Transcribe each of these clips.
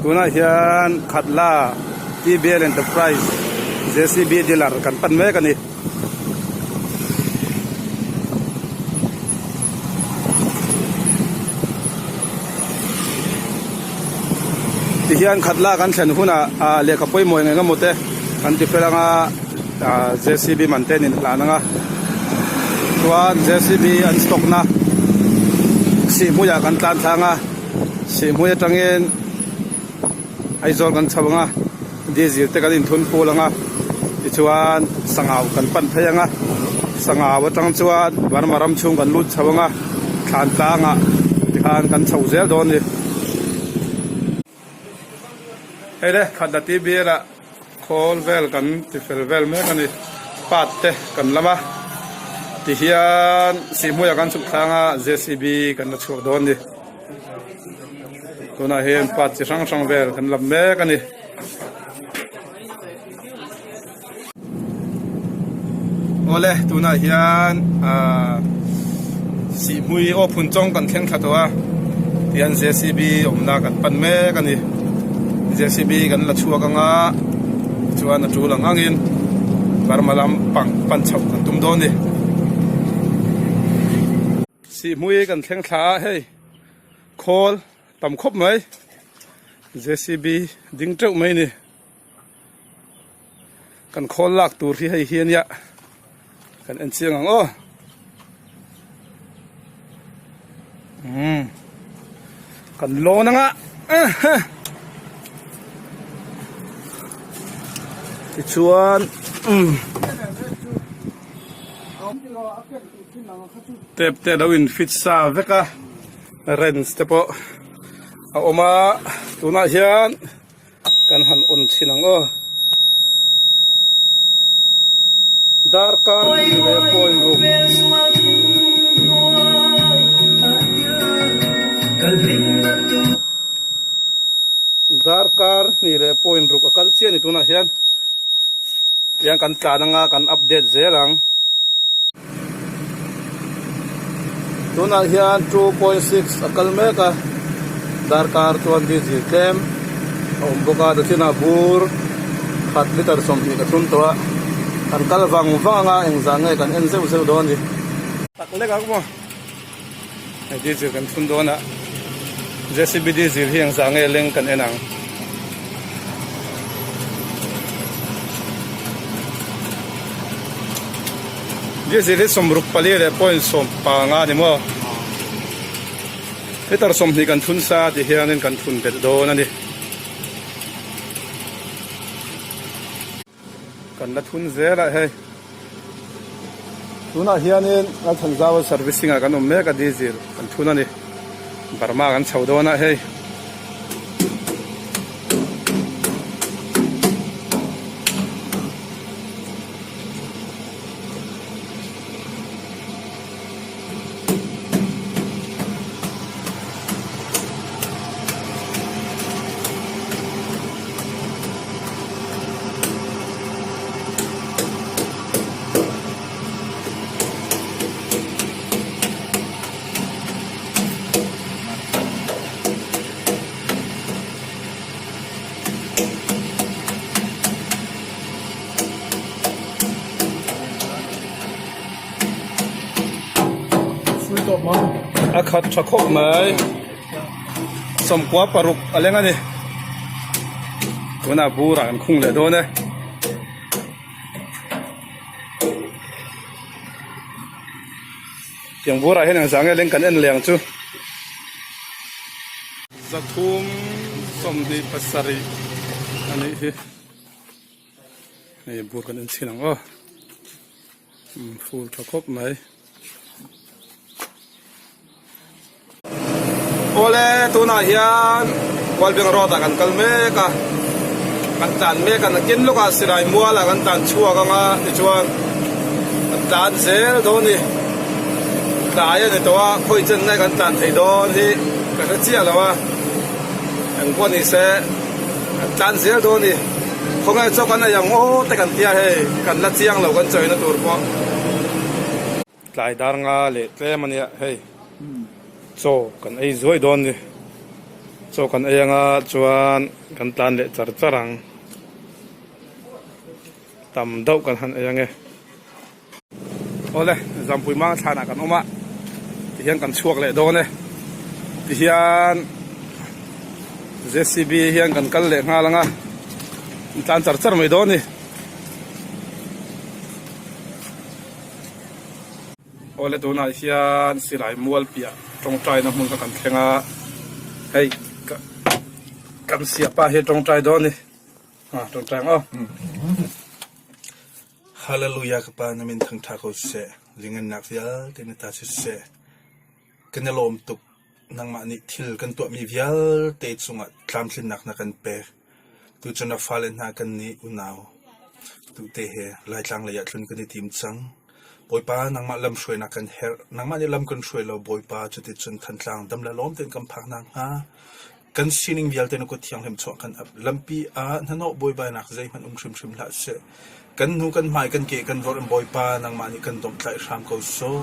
Tunah hian Khatla TBL Enterprise JCB dealer kan pan mek a ni. Tihian Khatla kan thlen hunah ah lehkha pawimawh eng eng emaw te kan ti fel anga ah JCB man te an inhlan anga chuan JCB an stock na sihhmuiah kan tlan thlang a sihhmui atangin Aizawl kan chho anga diesel te kan inthun pul anga tichuan sangau kan pan phei anga sangau atang chuan Burma ram chhung kan lut chho anga thlan tlangah tikhan kan chho zel dawn a ni. Hei le Khatla TBL ah khawl vel kan ti fel vel mek a ni part te kan lam a tihian sihhmuiah kan chhuk thlang a JCB kan la chhuak dawn a ni. Tunah hian part chi hrang hrang vel kan lam mek a ni. Awle tunah hian ahh sihhmui aw phun chawng kan thleng thla tawh a tihian JCB awmna kan pan mek a ni. JCB kan la chhuak anga chuan a tul ang angin Burma lam pang pan chhoh kan tum dawn a ni. Sihhmui kan thleng thla a hei khawl tam khawp mai JCB ding teuh mai a ni kan khawl lak tur hi hei hi a nia kan en chiang ang aw umm kan lawn anga tichuan umm. Tap te lo in fit sa vek a wrench te pawh a awm a tunah hian kan han on chhin ang aw darkar hnih leh point ruk. Darkar hnih leh point ruk a kal chiah a ni tunah hian. Tiang kan tlan anga kan update zel ang. Tunah hian 2.6 a kal mek a, darkar chuan diesel tlem a awm bawk a, tachinah bur khat liter 20 ka thun tawh a, kan kal vang vang anga engzah nge kan en zeuh zeuh dawn a ni. Tak lek ang maw hei diesel kan thun dawn a, JCB diesel hi engzah nge leng kan en ang. Diesel hi 64 leh point 15 a ni maw litre 20 kan thun sa ti hianin kan thun belh dawn a ni. Kan la thun zel a hei tunah hianin Lalthanzaua servicing ah kan awm mek a diesel kan thun a ni Burma kan chho dawn a hei. A khat tha khawp mai 16 a leng a ni tunah burah an khung leh dawn e. Tiang burah hian engzah nge leng kan en leh ang chu. 327 a nih hi hei bur kan en chhin ang aw fur tha khawp mai awle tunah hian Kualbeng road ah kan kal mek a kan tlan mek a nakin lawkah silai mual ah kan tlan chhuak anga tichuan kan tlan zel dawn a ni. Tlai a ni tawh a, khawi chen nge kan tlan thei dawn hi ka hre chiah lo a, eng pawh ni se kan tlan zel dawn a ni. Khawnge chaw kan ei ang aw te kan tia hei, kan la chiang lo kan chawina tur pawh. Tlai dar nga leh tlem a nia hei, chaw kan ei zuai dawn a ni. Chaw kan ei anga chuan kan tlan leh char char ang. Tam deuh kan han ei ange. Awle, Zampui mang thlanah kan awm a, tihian kan chhuak leh dawn e. Tihian JCB hian kan kal leh nghal anga, an tlan char char mai dawn a ni. Awle tunah hian silai mual piah tawngtaina hmun kha kan thleng a, hei kan siapa hi tawngtai dawn a ni. A tawngtai ang aw. Hallelujah ka pa na min thangtha ko siseh lingannak vialte na ta siseh kan i lawm tuk nangmah nih thil kan tuahmi vialte cungah tlamtlinnak na kan pek tucun na fale hna kan nih unau tute he Laitlang lei ah tlun kan i tim cang Bawipa nangmah lamhruainak kan herh nangmah nih lam kan hruai lo Bawipa cuticun Thantlang dam le lawm tein kan phak nakhnga Kan sining vialte na kut thianghlim chuah kan ap. Lampi ah hnahnawh buaibainak zeihmanh um hrimhrim hlah seh. Kan hnu kan hmai kan ke kan vorh in Bawipa nangmah nih kan domhtlaih hram ko sawh.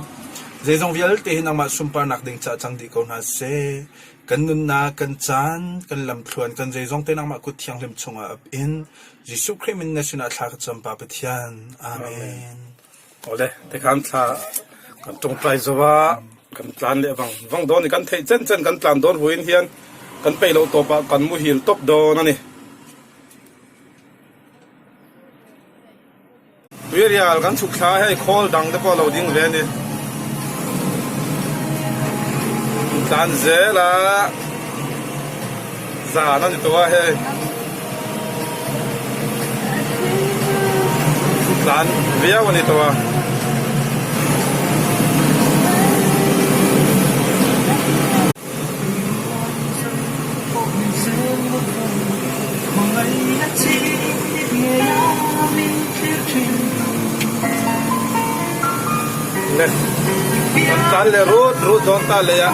Zeizong vialte hi nangmah sunparnak ding caah cang dih ko hna seh. Kan nunnak, kan caan, kan lamthluan, kan zeizong te nangmah kut thianghlim chungah ap in Jesuh Khrih min na sinah thla ka cam Pa Pathian. Amen. Awle, tikhan thla kan tawngtai zo a, kan tlan leh vang vang dawn i kan theih chen chen kan tlan dawn ruin hian kan peih loh tawp ah kan muhil tawp dawn a ni. Tuirial kan chhuk thla hei khawl dang te pawh a lo ding ve a ni. Tlan zel a zan a ni tawh a hei. Tlan viau a ni tawh a. Le kan tlan leh rut rut dawn ta leh a.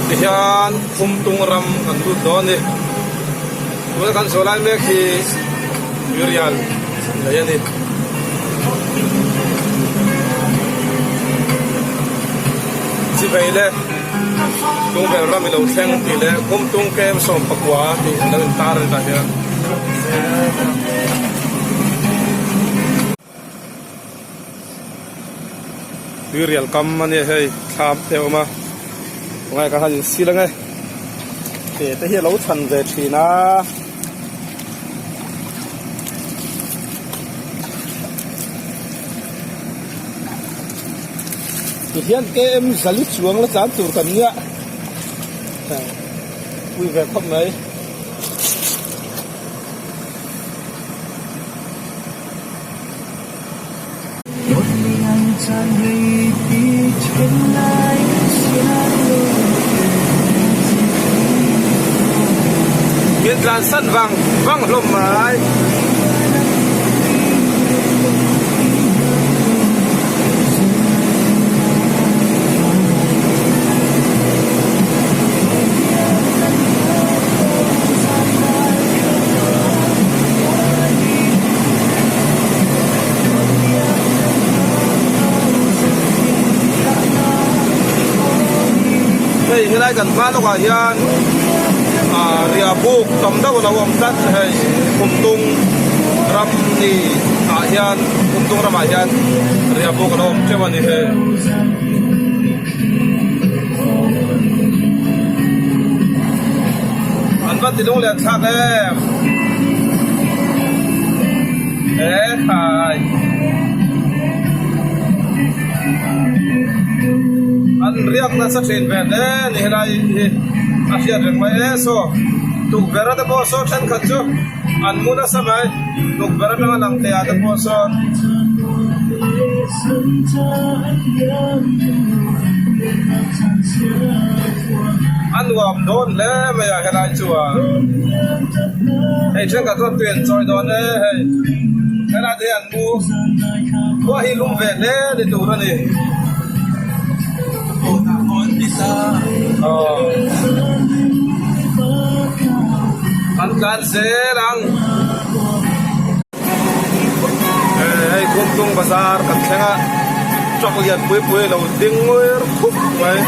Tihian Khumtung ram kan lut dawn a ni. Tuna kan sawi lai mek hi Tuirial lei a ni. Chivei le Tungvel ram i lo thleng tih leh Khumtung kem 19 tih an lo intar a ni tah hian. Tuirial kam a nia hei thlam te a awm a tungai ka han insil ang e ke te hi a lo chhan ve thin a. Tihian KM zali chuang la tlan tur kan nia pui ve khawp mai. Min tlan san vang vang hlawm mai. Hei helai kan hma lawkah hian ah riah buk tam deuh a lo awm tlat hei Khumtung ram ni ah hian Khumtung ramah hian riah buk a lo awm teuh a ni hei. An va ti lung lian thlak em he khai an riak nasa thin ve hle ni helai hi a hriat reng mai e saw tukverh a te pawh saw thenkhat chu an mu nasa mai tukverh atanga lang thei ah te pawh sawn. A nuam dawn hle mai a helai chuan hei thenkhat chuan tui an chawi dawn e hei helai te hi an mu khua hi lum ve hle ni tur a ni aw an tlan zel ang. Bazar kan thleng a, truck lian pui pui a lo ding nguir khup mai.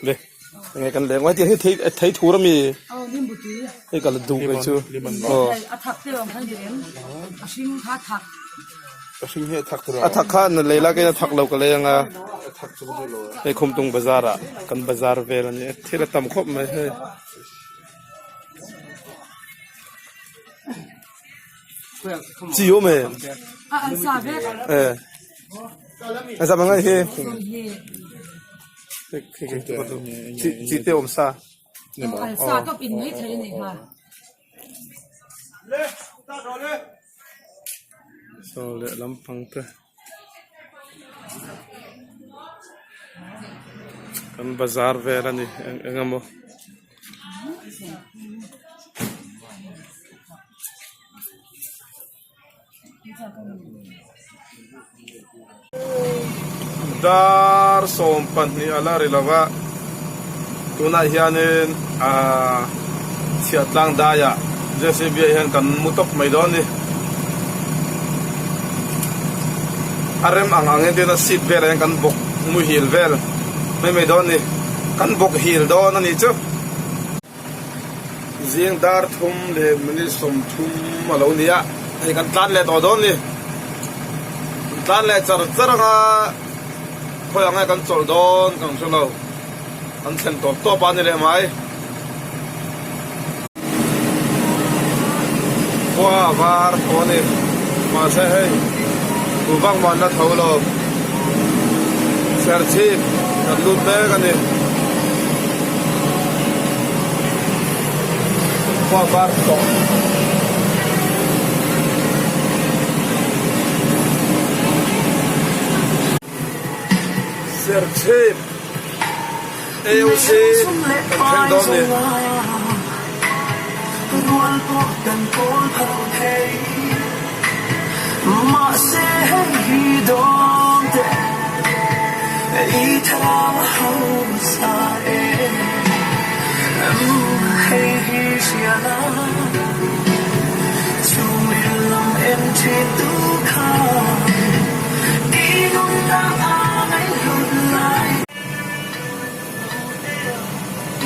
Le enge kan leng mai tiang hi thei thei thur ami hei ka la duh mai chu aw a thak kha na lei la kei a thak lo ka lei anga hei khumtung bazar ah kan bazar vel ani a thil a tam khawp mai hei. Chi awm e eh a zam angai hi. Chi te awm sa. Saw leh lampang te kan bazar vel a ni eng eng emaw. Dar 12 a la ri lo va, tunah hianin aaa chhiahtlang daiah JCB ah hian kan mu tawp mai dawn a ni. A rem ang ang entir na seat velah hian kan bawk muhil vel mai mai dawn a ni. Kan bawk hil dawn a nih chu. Zing dar thum leh minute 30 a lo ni a, hei kan tlan leh tawh dawn a ni. Kan tlan leh char char anga khawi ang nge kan chawlh dawn kan hre lo, kan thlen tawp tawp a ni leh mai. Khua a var tho a ni, mahse hei tu vak mah an la tho lo, Serchhip kan lut mek a ni. Khua var tawh. Serchhip AOC kan thleng dawn ni.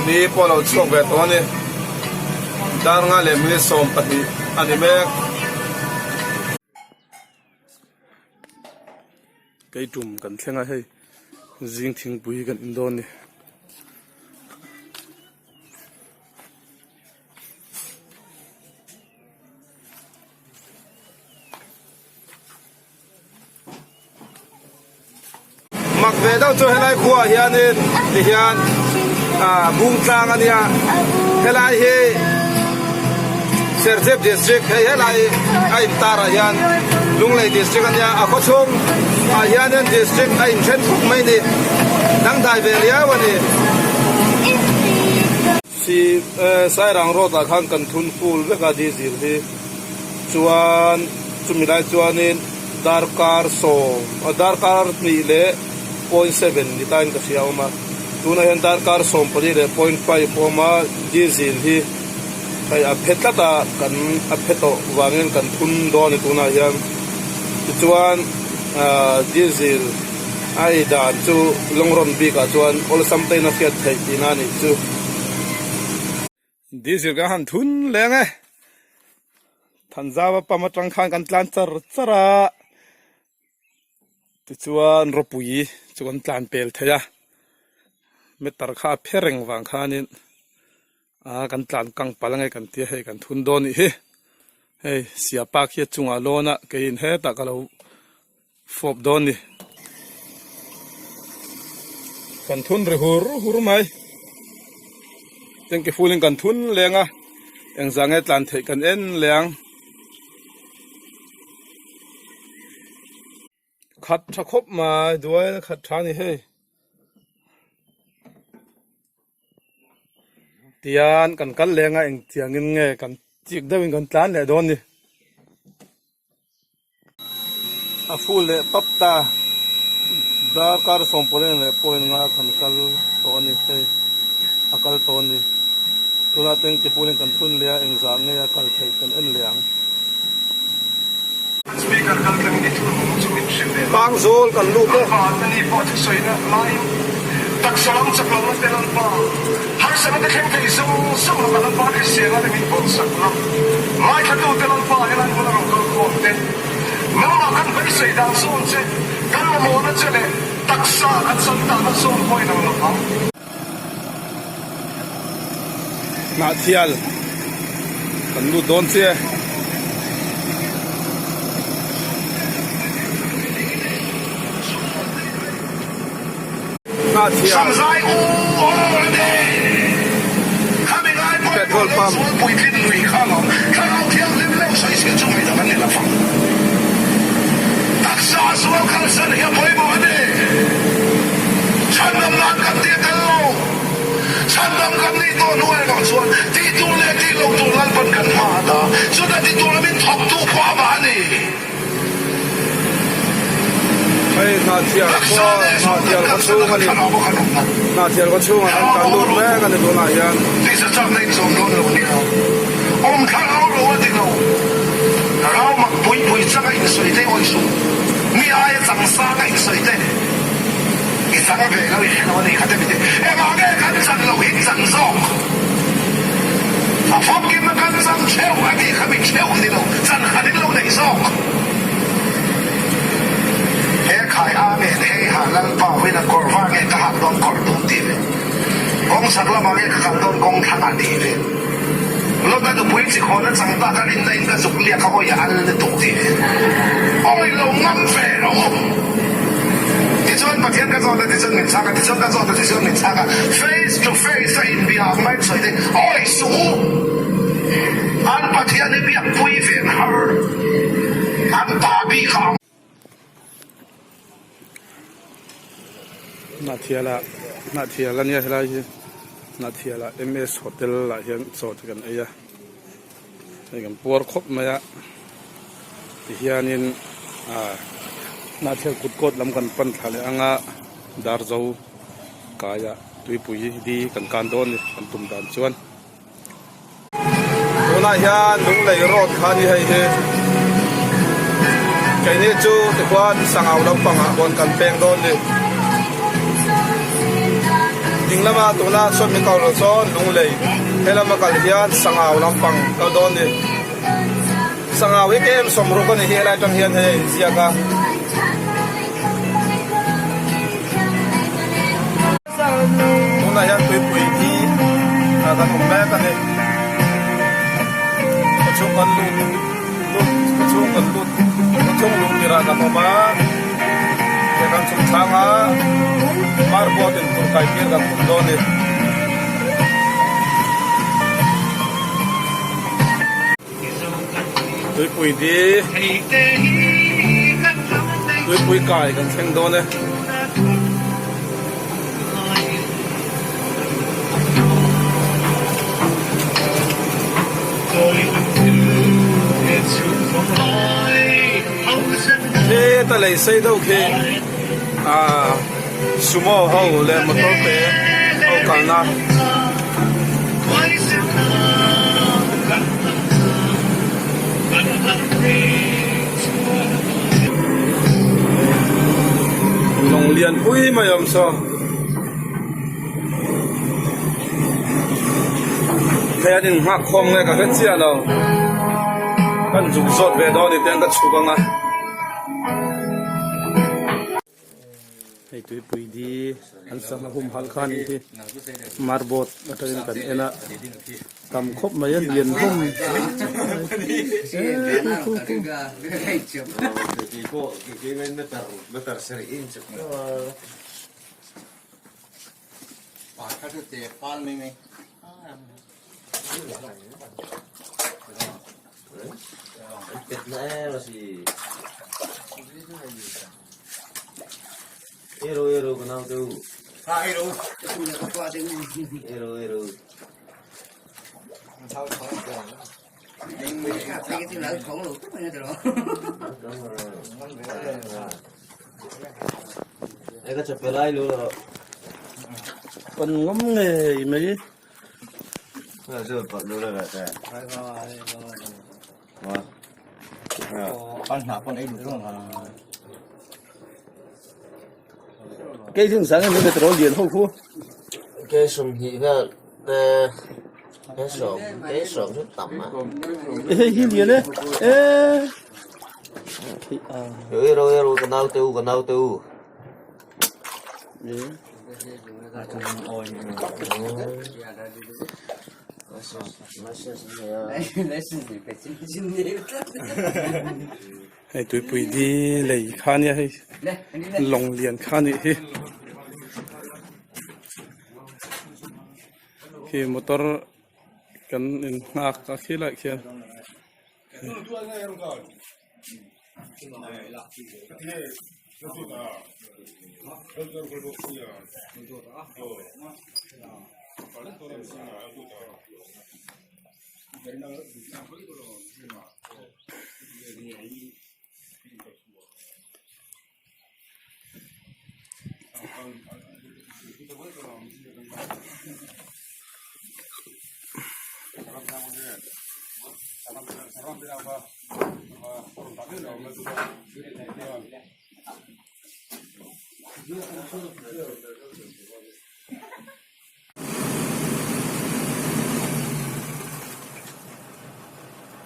Ni pawh a lo chhuak ve tawh a ni. Dar nga leh minute 20 a ni mek. Keitum kan thleng a hei zing thingpui hi kan in dawn a ni. Mak ve deuh chu helai khuaah hianin tihian ah bung tlang a nia helai hi Serchhip district hei helai a intar ah hian Lunglei district a nia a khawchhung ah hianin district a inthen khawp mai a ni dangdai ve riau a ni. Sairang road ah khan kan thun full vek a diesel hi chuan chumi lai chuanin darkar sawm darkar hnih leh point seven ni tain ka hria a awm a tunah hian darkar 14 leh point five a awm a diesel hi hei a phe tlat a kan a phe tawh vangin kan thun dawn a ni tunah hian tichuan ahh diesel a ei dan chu lawng rawn bikah chuan awlsam te in a hriat theih tihna a nih chu. Diesel kan han thun leng e Thanzava pump atang khan kan tlan char char a tichuan rawpui chu kan tlan pel thei a meter kha a phe reng vang khanin aa kan tlan kang palh ange kan tia hei kan thun dawn nih hi hei siapa khi a chungah lawn a keiin hetah ka lo Fawp dawn ni. Kan thun ri hur hur mai. Tanki full in kan thun leng a. Engzah nge tlan theih kan en leng. Khat tha khawp mai duai na khat tha ni hei. Tian kan kal leng a engtiangin nge kan chik deuhin kan tlan leh dawn ni. A full leh pap ta. Darkar sawmpawleng leh point nga kan kal tawh a ni hei a kal tawh a ni. Tunah tanky full in kan thun leh a engzah nge a kal theih kan en leh ang. Pangzawl kan lut e. Hnahthial kan lut dawn chiah e. Hnahthial petrol pump. Chhandam kan nih tawh hnu erawh chuan tih tur leh tih loh tur Lalpan kan hma a ta. Chuta ti tur lamin thawktu pawh amah a ni. Hei Hnahthial khua Hnahthial khaw chhung a ni. Hnahthial khaw chhungah kan tlan lut mek a ni tunah hian. Tisa chakna in zawm dawn lo a nia. Awm thlarau lo a ti lo. Rau mak pui pui changa insawi te awih suh. Mi aia chang sanga insawi te. I chang ve lo i hre lo a ni kha te mi ti. Engah nge kan chan loh hi chan zawk? A famkimna kan chang theuh a tih kha mi theuh ni lo, chan khat in lo nei zawk. He khai Amen hei ha Lalpa huin a kawr var nge ka hak dawn kawr dum tih ve. Kawng chhak lamah nge ka kal dawn kawng thlangah tih ve. Lota nupui chi khawn a chang tak a rinna in ka zuk liak a awi a al lutuk tih ve. Awi lo ngam ve rawh u. Tichuan Pathian ka zawt a tichuan min chhak a, tichuan ka zawt a tichuan min chhak a. Face to face a inbia ang mai sawi te awi suh u. An Pathian hi biakpui ven har an ta bik a ang. Hnahthial ah Hnahthial ania helai hi Hnahthial ah MS hotel ah hian chaw te kan ei a hei kan puar khawp mai a tihianin ah Hnahthial kut kawt lam kan pan thla leh ang a Darzo kaiah tuipui di kan kan dawn a ni kan tum dan chuan. Tunah hian Lunglei road kha a ni hei hi. Keini chu tikhuan Sangau lampangah pawn kan peng dawn ni. Ding lama tuna sawn min kal lo sawn Lunglei he lama kal hian Sangau lampang kal dawn ni. Sangau hi kem sawmruk a ni hi helai atang hian hei a inziak a. Tunah hian tuipui hi ah kan awm mek a ni. Khaw chhung kan lut lut khaw chhung kan lut khaw chhung luh tirah kan awm a he kan chhuk thlang a marboard in phur kai tir kan tum dawn a ni. Tuipui di tuipui kai kan thleng dawn e. Heta lei sei deuh khi ah sumo ho leh motor te ho kalna. Lawng lian pui mai a awm saw. Hei an inghak khawm nge ka hre chiah lo. Kan zuk zawt ve dawn ni te an ka chhuk ang a. Hei tuipui di an sangha humhalh kha anih hi marboard atangin kan en a tam khawp mai a lian hlawm Kan ngam ngei mai. Kei thing sang em petrol lian ho khu. Ke 20 vel te ke sawm ke sawm chu tam a. Hei hi lian e. E. Ero ero ero ka nau te u ka nau te u. Hei tuipui di lei kha nia hei lawng lian kha nih hi khi motor kan in nghak a khi lai khian.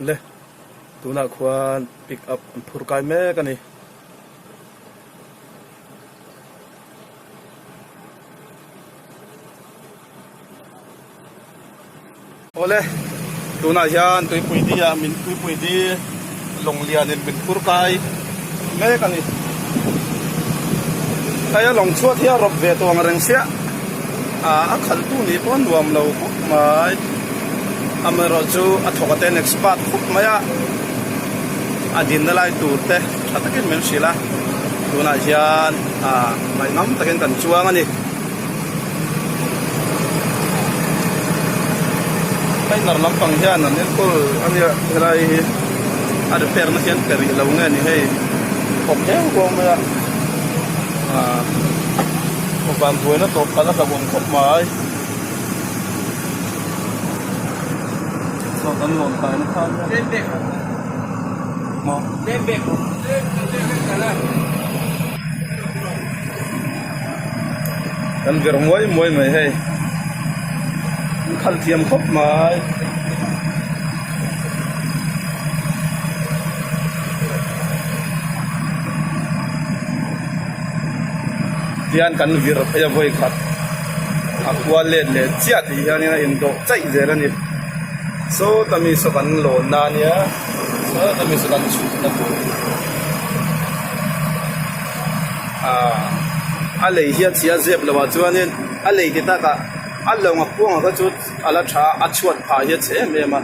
Le tunah khuan pick up an phur kai mek a ni. Awle tunah hian tuipui di ah min tuipui di lawng lian in min phur kai mek a ni. Hei a lawng chhuat hi a rawp ve tawh ang reng sia ah a khalh tu nih pawh a nuam lo khawp mai amaherawh chu a thawk ate an expert khawp mai a a dinna lai tur te tha takin min hrilh a tunah hian ah ngaihnam takin kan chuang a ni. Container lampang hian an enkawl a nia helai hi a repair na hian pe rih lo nge ni hei khawp deuh kuang mai a ah van buaina tawp kal a hlauhawm khawp mai saw kan lawn kai na khan maw. Kan vir muai muai mai hei an khalh thiam khawp mai. Tihian kan vir phei a vawi khat a kual let leh chiah tih hianin a indawh chaih zel a ni. Sawta mi saw kan lawn na ania sawta mi saw kan chhukna tur. Aaa a lei hi a chhia zep loh ah chuanin a lei ti takah a lawng a kuangah kha chu a la tha a a chhuat phah hi a chhe em em a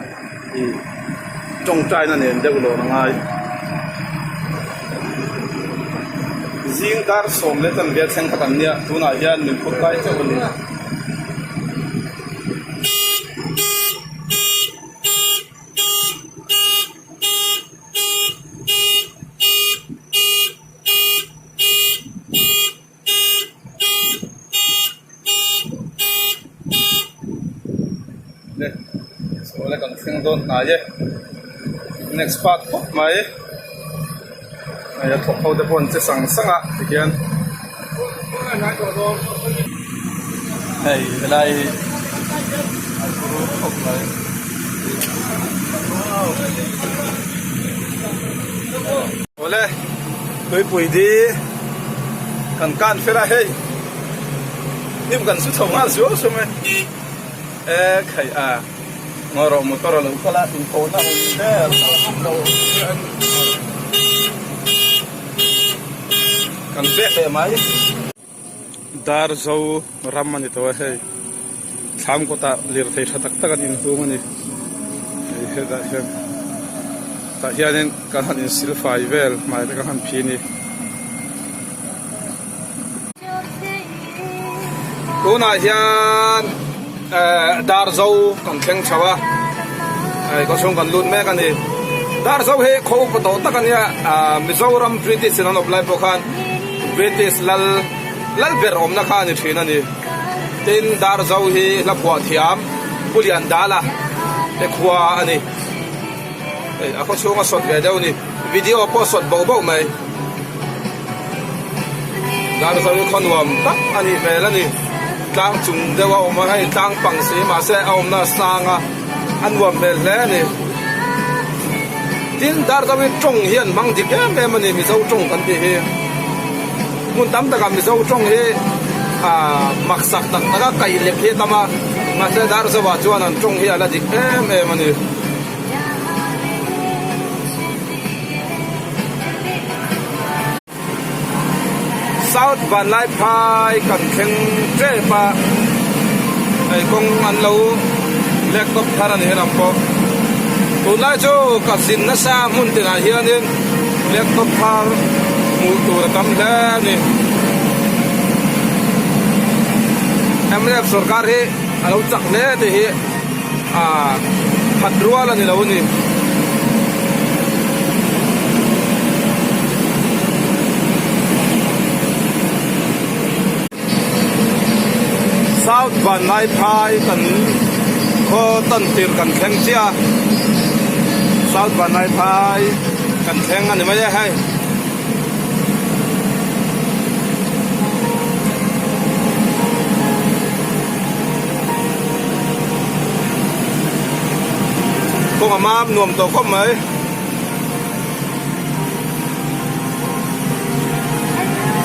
ih tawngtaina nen deuh lawn a ngai zing dar sawm leh chanve a thleng kha kan nia tunah hian min phur kai chauh a ni. Le saw le kan thleng dawn hnai e next part khawp mai hei a thawk ho te pawh an che sang sang a tikhian hei helai hi a turu khawp mai. Awle tuipui di kan kan fel a hei hnim kan su chho nghal suau suau mai e khai a ngaw rawh motor a lo kal a inthawhna awm der lo kan vek leh mai. Dar zo ram a ni tawh a hei thlam kawtah lirthei tha tak tak an inhung a ni hei hetah hian tah hianin kan han insil fai vel hmai te kan han phi a ni tunah hian eh dar zo kan thleng chho a. Hei kawchhung kan lut mek a ni. Darzo hi khaw upa tawh tak a nia, Mizoram British in an awp lai pawh khan British lal lal ber awmna kha a ni thin a ni. Tin, Darzo hi hla phuah thiam Pu Liandala te khua a ni. Hei a khawchhung a sawt ve deuh a ni. Video pawh a sawt boh boh mai. Darzo hi khaw nuam tak a nih hmel a ni. Tlang chung deuh a awm a, hei tlang pang si mahse a awmna a sang a, a nuam hmel hle a ni. Tin, Darzo hi tawng hi an hmang dik em em a ni, Mizo tawng kan tih hi. Hmun tam takah Mizo tawng hi ah maksak tak taka kaih lek hi a tam a, mahse Darzo ah chuan an tawng hi a la dik em em a ni. South Vanlaiphai kan thleng tep a, hei kawng an lo laptop thar a ni helam pawh. Tunlai chu ka zin nasa hmun tinah hianin laptop thar hmuh tur a tam hle a ni. Mnf sorkar hi a lo chak hle tih hi. Ah khat rual a ni lo a ni. South Vanlaiphai kan khaw tan tir kan thleng chiah a, South Vanlaiphai kan thleng a ni mai e hei. Kawng a mam nuam tawh khawp mai.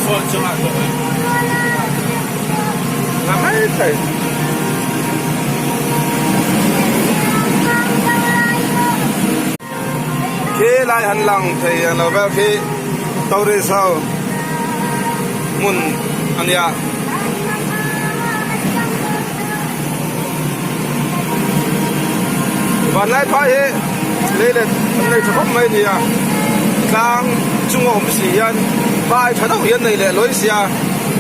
Phone chungah tawh e. Nga mai thei. Khi lai han lang thei ang lo vel khi tourist ho hmun a nia. Vanlaiphai hi leilet an nei tha khawp mai a nia tlang chunga awm si hian phai tha deuh hi an nei leh lawi sia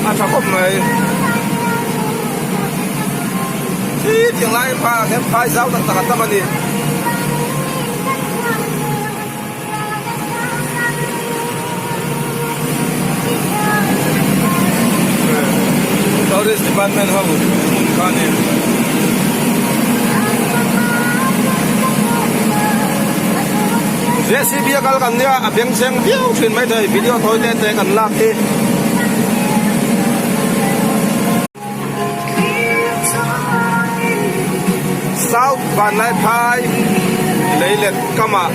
a tha khawp mai. Khi tiang lai phai ah khian phai zau tak tak a tam a ni. Tourist department ho hmun kha a ni. JCB a kal kan nia a bengchheng viau thin maithei video tawi te te kan lak hi. South Vanlaiphai leilet kamah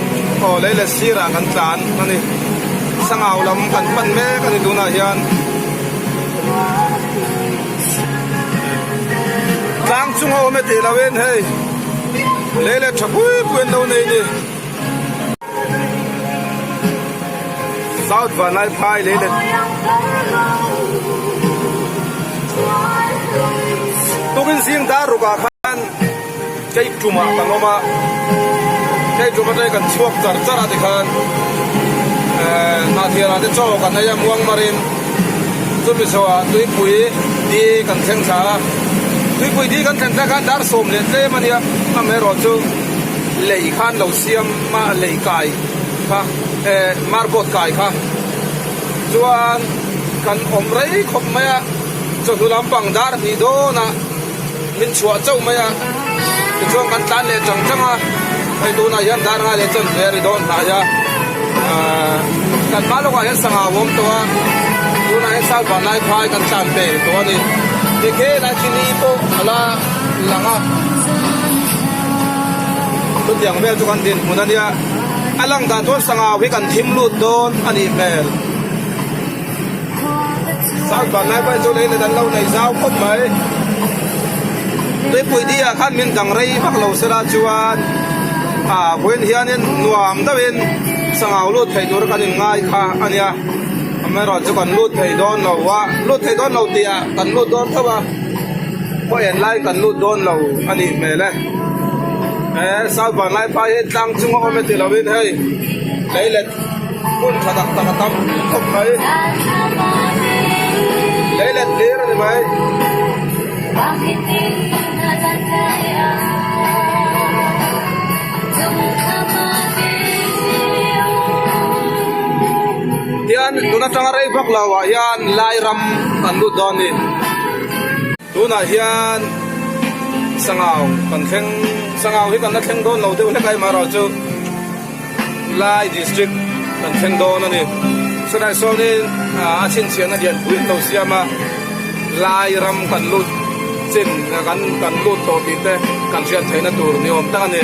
aw leilet sirah kan tlan a ni. Sangau lam kan pan mek a ni tunah hian. Tlang chunga awm e tih loin hei leilet tha pui pui an lo nei a ni. South Vanlaiphai leilet Tukin zing dar rukah khan kei tumah kan awm a, kei tum atangin kan chhuak char char a tikhan eh Hnahthianah te chaw kan ei a muang marin chumi zawhah tuipui di kan thleng thla a, tuipui di kan thlen thlak khan dar 11 a nia amaherawh chu. Lei khan lo siam a, lei kai kha eh marboard kai kha chuan kan awm rei khawp mai a, chawhnu lampang dar hnih dawnah min chhuah chauh mai a, tichuan kan tlan leh chang chang a, hei tunah hian dar ngai leh chuan ve a ri dawn hnai a, ahh kan hma lawkah hian sangha a awm tawh a, tunah hian sal vanlai phai kan tlan pel tawh a ni, tikhe lai khi ni pawh a la lang a. Chutiang vel chu kan dinhmun a nia, a lang dan chuan sangau hi kan thim lut dawn a nih hmel. South Vanlaiphai chu lei let an lo nei zau khawp mai. Tuipui di ah khan min dang rei vak lo sela chuan ah vawiin hianin nuam deuhin sangau lut thei tur kan inngai kha a nia. Amaherawhchu chu kan lut thei dawn lo a, lut thei dawn lo tih ah kan lut dawn tho a. Khaw en lai kan lut dawn lo a nih hmel e. He South Vanlaiphai hi tlang chunga awm e ti lovin hei lei let hmun tha tak tak a tam khawp mai. Lei let hlir a ni mai. tun atanga rei vak lo ah hian lai ram kan lut dawn a ni. Tunah hian sangau kan thleng sangau hi kan la thleng dawn lo deuh hlek a amaherawhchu Lai district kan thleng dawn a ni. Chulai sawnin a chhinchhiahna lianpui an lo siam a, Lai ram kan lut chin kan kan lut tawh tih te kan hriat theihna tur ni awm tak a ni.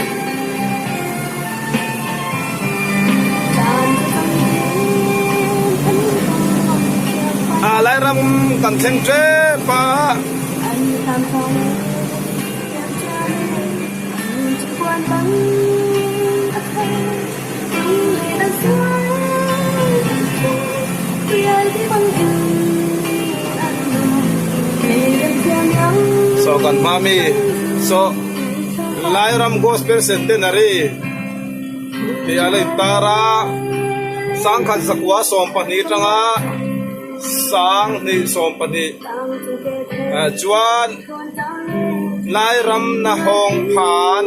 Lai ram kan thleng tep a. Saw kan hma mi saw Lairam Gospel Centenary tih a la intar a 1912 atanga 1922 chuan Lairam na hawng phan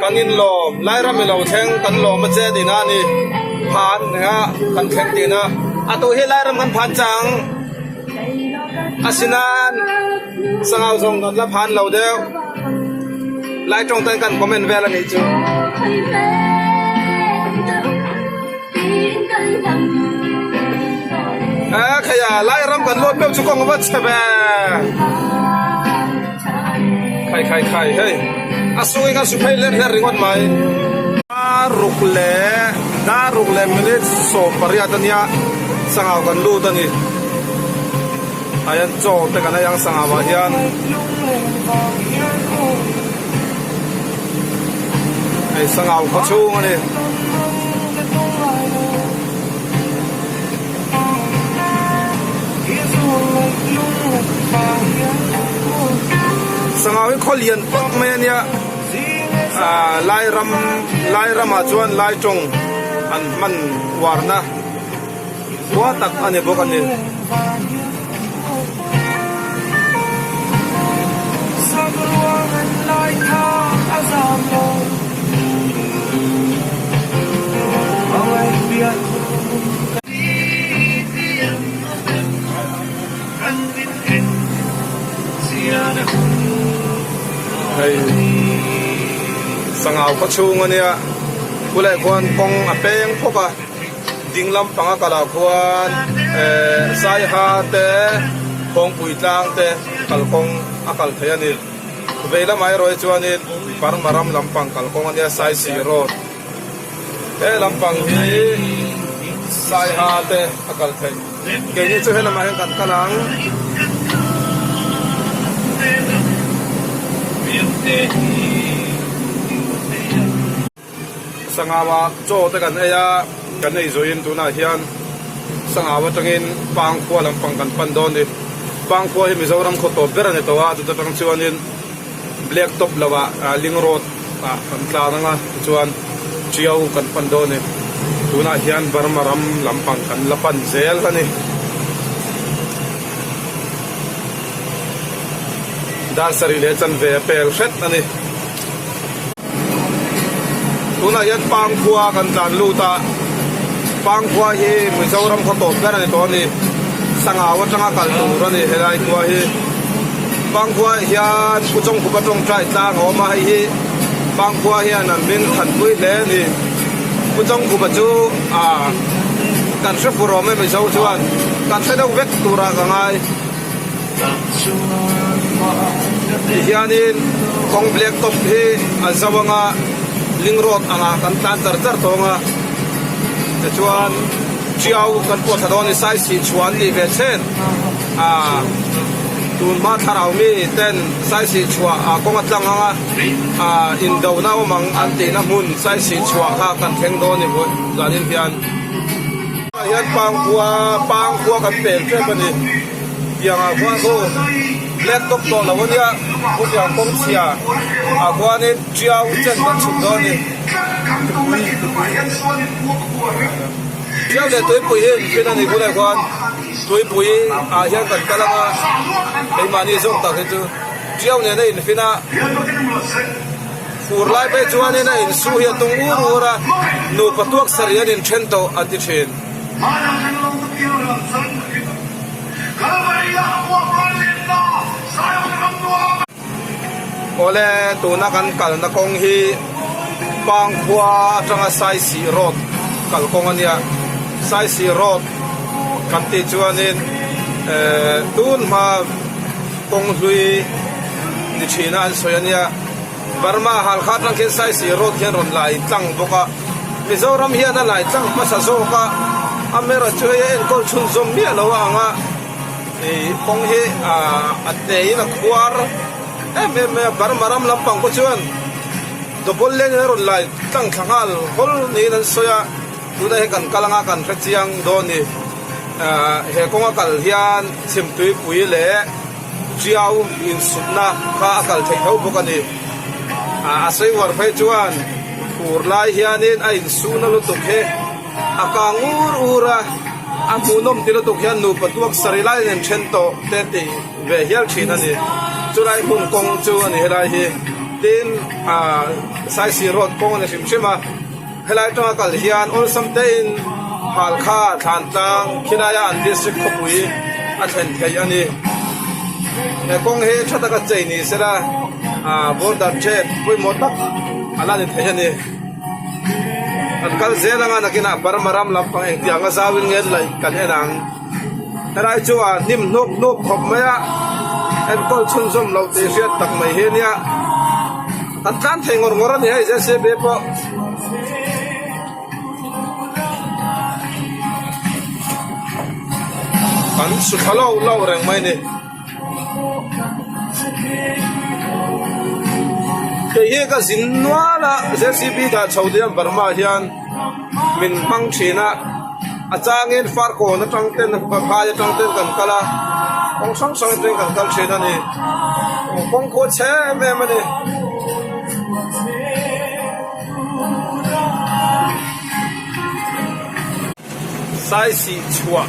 kan inlawm Lairam i lo thleng kan lawm a che tihna a ni phan nia kan thleng tihna a tu hi Lairam kan phan chang a si nan sangau zawng kan la phan lo deuh Lai tawng ten kan comment vel a nih chu. A khaia lai ram kan lut meuh chu kawng va chhe ve khai khai khai hei a sungin kan su phei hler hler ringawt mai dar ruk leh dar ruk leh minute 18 ania sangau kan lut a ni ah hian chaw te kan ei ang sangau ah hian hei sangau khaw chhung a ni. Sangau hi khaw lian tak mai a nia ah lai ram lai ramah chuan lai tawng an hman uarna khua tak a ni bawk a ni. Hei sangau khaw chhung a nia khulai khuan kawng a peng phawk a ding lampang a kalah khuan ehh saiha te kawngpui tlang te kalkawng a kal thei a ni vei lamah erawh hi chuanin Burma ram lampang kalkawng a nia Saisih road. He lampang hi Saiha te a kal theih. Keini chu he lamah hian kan kal ang. Sangau ah chaw te kan ei a, kan ei zuiin tunah hian Sangau atangin Pangkhua lampang kan pan dawn a ni. Pangkhua hi Mizoram khaw tawp ber a ni tawh a, chuta tang chuanin Black top lo ah ling road ah kan tlan ang a tichuan Tiau kan pan dawn a ni. Tunah hian Burma ram lampang kan la pan zel a ni. Dar sarih leh chanve a pel hret a ni. Tunah hian Pangkhua kan tlan lut a, Pangkhua hi Mizoram khaw tawp ber a ni tawh a ni. Sangau atanga kal tur a ni helai khua hi. Pangkhua hian Pu Chawngkhupa tawngtai tlang a awm a, hei hi Pangkhua hian an hming thanpui hle a ni. Pu Chawngkhupa chu ah kan hre fur awm e Mizo chuan kan hre deuh vek turah ka ngai. Tihianin kawng black top hi a zo anga ling road angah kan tlan char char tawng a tichuan Tiau kan pawh thla dawn a ni Saisih chhuah an nih ve chhen a tun hma thlarau mi ten Saisih chhuah ah kawng a tlang anga ah indona awm ang an tihna hmun Saisih chhuah kha kan thleng dawn a ni zanin hian. Tunah hian Pangkhua Pangkhua kan pel tep a ni. Tiangah khuan khu black top tawh lo a nia khutiang kawng chhia ah khuanin Tiau chen kan chhuk dawn a ni. Tiau leh tuipui hi an fin a ni khulai khuan tuipui ah hian kan kal ang a keimahni zawk tak hi chu Tiau nen a infin a. Fur lai phei chuanin a insu hi a tung ur ur a, nupa tuak sarih an inthen tawh an ti thin. Awle tuna kan kalna kawng hi Pangkhua atanga Saisih road kalkawng a nia. Saisih road kan tih chuanin ehh tun hma kawng hlui ni thina an sawi a nia. Burma Halkha atang khian Saisih road hian rawn lai tlang bawk a, Mizoram hian a lai tlang hmasa zawk a, amaherawhchu chu hei a enkawl chhunzawm miah lo a ang a, ih kawng hi a teiin a khuar em em mai a, Burma ram lampang pawh chuan double lane in a rawn lai tlang thla nghal hawl niin an sawi a, tunah hian kan kal anga kan hre chiang dawn a ni. He kawnga kal hian chhimtuipui leh. Chiau insutna kha a kal theih tho bawk a ni. A sawi uar phei chuan fur lai hianin a insuna lutuk hi a kang ur ur a, a hmuhnawm ti lutuk hian nupa tuak sarih lai nen then tawh te tih ve hial thin a ni. Chulai hmun kawng chu a ni helai hi. Tin, Saisih Road kawng a ni hrim hrim a. Helai atanga kal hian awlsam tein Halkha Thlantlang khilaia an district khawpui a thlen theih a ni. He kawng hi tha taka chei ni sela border trade pawimawh tak a la ni thei a ni. Kan kal zel anga nakinah Burma ram lampang engtiang a zauin nge laih kan en ang. Helai chu a hnim hnawp hnawp khawp mai a, enkawl chhunzawm loh tih hriat tak mai hi a nia. Kan tlan thei ngawr ngawr a ni hei JCB pawh. Kan su thla lo lo reng mai a ni. Kei hi ka zin nual a JCB dah chho diam Burma hian min hmang thin a. A changin Farkawn atang ten Vaphai atang ten kan kal a, kawng hrang hrang atangin kan kal thin a ni. Kawng khu a chhe em em a ni. Saisih chhuah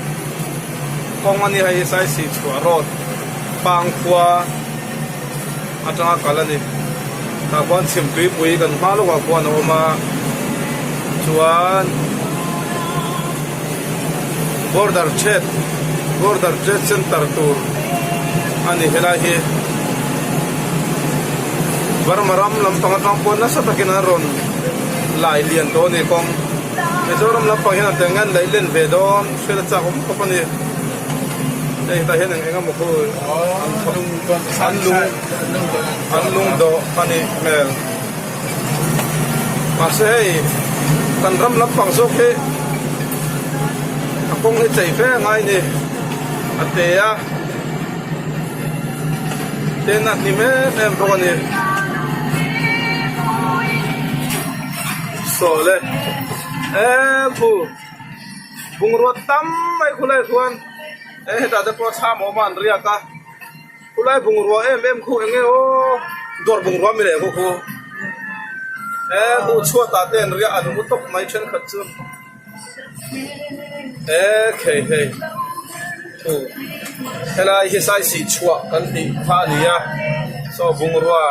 kawng a ni hei hi Saisih chhuah road Pangkhua atanga kal a ni. Tah khuan chhimtuipui kan hma lawkah khuan a awm a chuan border trade border trade center tur a ni helai hi Burma ram lampang atang pawh nasa takin an rawn lai lian tawh a ni kawng Mizoram lampang hian an tel nge an laih len ve dawn hriat a chak awm khawp a ni. Hei hetah hian eng eng emaw khu an lung an lung dawh a nih hmel mahse hei kan ram lampang zawk hi a kawng hi chei fe a ngai a ni a te a tin a hnim em em bawk a ni saw le eee khu. Bungrua tam mai khulai chuan e hetah te pawh thlam a awm a an riak a khulai bungrua em em khu eng nge aw dawr bungrua mi leh khu e khu chhuat ah te an riak an mu tawp mai thenkhat chu e khei hei khu helai hi saisih chhuah kan tih kha a ni a saw bungrua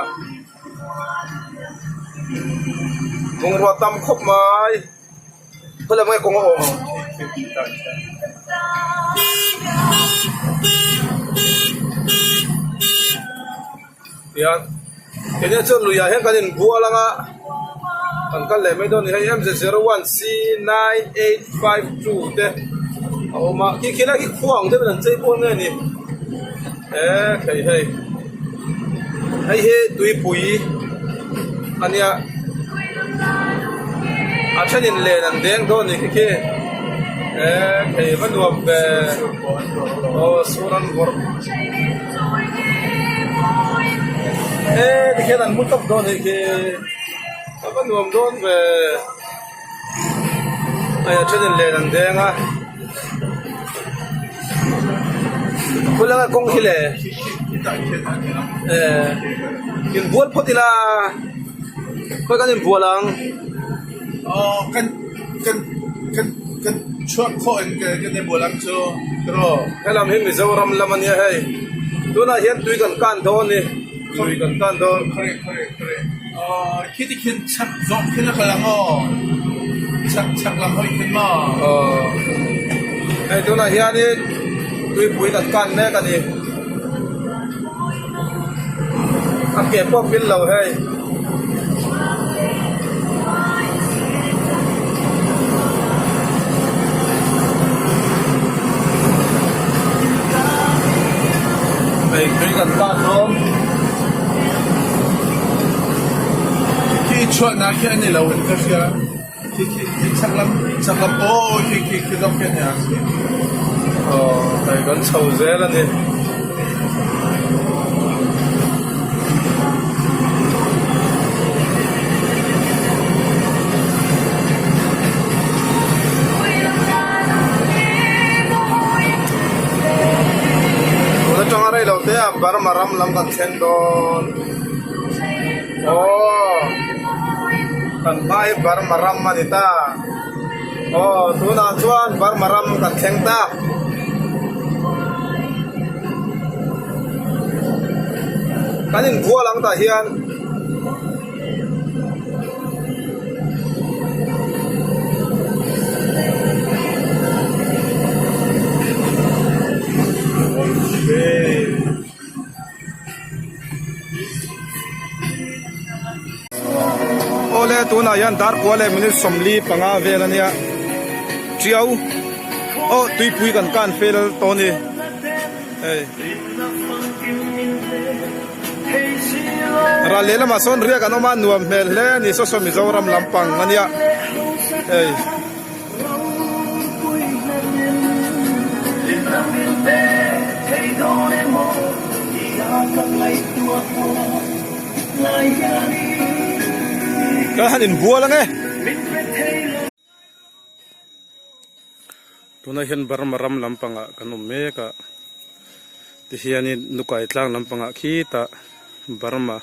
bungrua tam khawp mai. Khawi lam nge kawng a awm ang? Tihian keini chuan luiah hian kan inbual ang a kan kal leh mai dawn a ni hei MZ01 C9852 te a awm a khi khi lai khi khua ang deuhin an chei pawn nge ni e khei hei hei hi tuipui a nia a thenin len an deng dawn a ni khi khi e khei va nuam ve aw sur an vawrh e tikhian an mu tawp dawn a nih khi a va nuam dawn ve. Hei a thenin len an deng a khulanga kawng hi le eh inbual phawt ila khawi kan inbual ang. Aw kan kan kan kan chhuak khawh in kan inbual ang chu tiraw. Helam hi Mizoram lam a nia hei tunah hian tui kan kan dawn a ni tui kan kan dawn. Khawi khawi khawi. Aw khi ti khin chak zawk khin a kal ang aw. Chak chak lam hawi khin maw. Aw. Hei tunah hianin tuipui kan kan mek a ni. A ke pawh pil lo hei. Hei tui kan kan dawn. Khi chhuahnak khi an i lo in ka hria. Khi khi khi chak lam chak lam aw khi khi khi zawk khi a nia. Aw hei kan chho zel a ni. Tun atanga rei lo te ah Burma ram lam kan thleng dawn. Aw kan hma hi Burma ram a ni ta. Aw tunah chuan Burma ram kan thleng ta. Kan inbual ang tah hian. Awle tunah hian dar kua leh minute 45 vel ania tiau aw tuipui kan kan fel tawh a ni hei ral lehlamah sawn riak an awm a nuam hmel hle a ni saw saw Mizoram lampang ania hei. Ka han inbual ang e. Tunah hian Burma ram lampangah kan awm mek a, tihianin Nukai tlang lampangah khitah Burma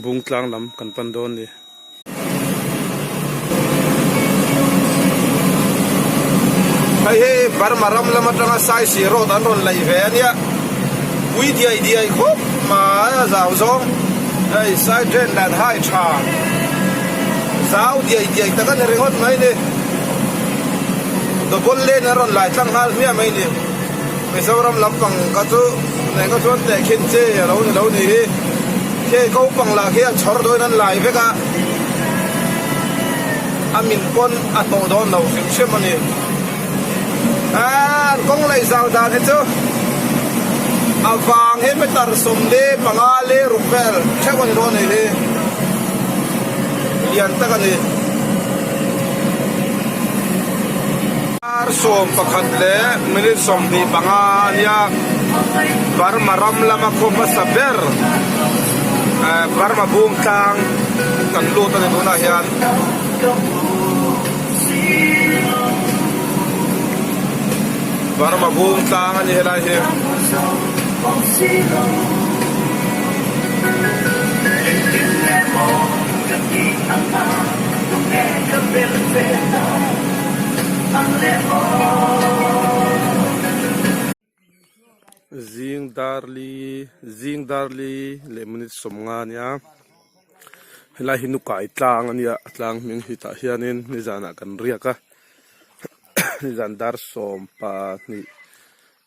bung tlang lam kan pan dawn a ni. Hei hi Burma ram lam atanga Saisi road an rawn laih ve a nia, pui diai diai khawp mai a zau zawng, hei side drain dan hai tha zau diai diai tak a ni ringawt mai ni, double lane an rawn lai tlang nghal hmiah mai ni, Mizoram lampang kha chu eng kha chuan tehkhin chi a lo ni lo ni hi. Khi kopang lah khi a chhawr dawn an lai vek a, a min pawn a hnawh dawn lo hrim hrim a ni. Aaa an kawng lei zau dan hi chu a vang hi meter 15 leh ruk vel theuh a ni dawn a nih hi, lian tak a ni. Dar 11 leh minute 25 a nia, Burma ram lama khaw hmasa ber Burma bung tlang kan lut a ni tunah hian. Burma bung tlang a ni helai hi. Zing darli zing darli leh minute 50 a nia helai hi nukai tlang a nia a tlang hming hi tah hianin nizanah kan riak a nizan dar 12